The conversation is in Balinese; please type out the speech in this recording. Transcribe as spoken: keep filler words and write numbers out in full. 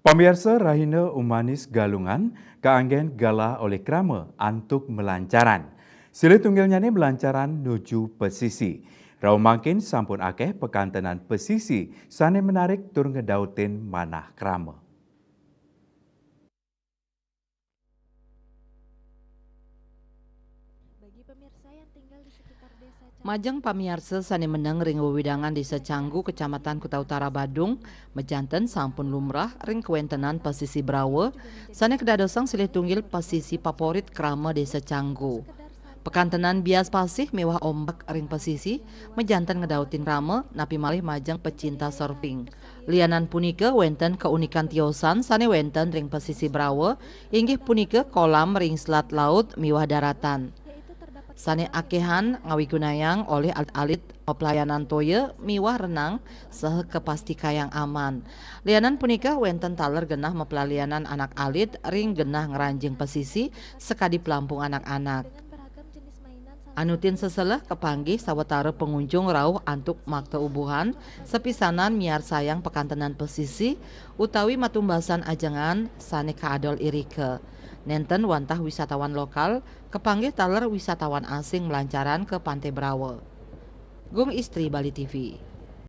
Pamiarsa, rahina umanis Galungan kaanggén galah olih krama antuk malancaran. Silih tunggilnyané malancaran nuju pasisi. Rauh mangkin sampun akéh pakantenan pasisi sané menarik tur ngedautin manah krama. Majeng pamiarsa sané meneng ring wewidangan Désa Canggu, Kecamatan Kuta Utara, Badung, majanten sampun lumrah ring kawéntenan pasisi brawa, sané kadadosang silih tunggil pasisi favorit krama Désa Canggu. Pakantenan bias pasih miwah ombak ring pasisi majanten ngedautin rama, napi malih majeng pecinta surfing. Lianan punika wénten kaunikan tiosan sané wénten ring pasisi brawa, inggih punika kolam ring selat laut miwah daratan. Sané akéhan ngawigunayang olih alit-alit maplayanan toya miwah renang saha kapastikayang aman. Lianan punika wénten taler genah maplalianan anak alit ring genah ngranjing pasisi sakadi pelampung anak-anak. Anutin seseleh kapanggih sawatara pangunjung rauh antuk makta ubuhan, sapisanan miarsayang pakantenan pasisi utawi matumbasan ajengan sané kaadol irika. Nénten wantah wisatawan lokal, kapanggih taler wisatawan asing malancaran ka Pantai Brawa. Gung Istri, Bali T V.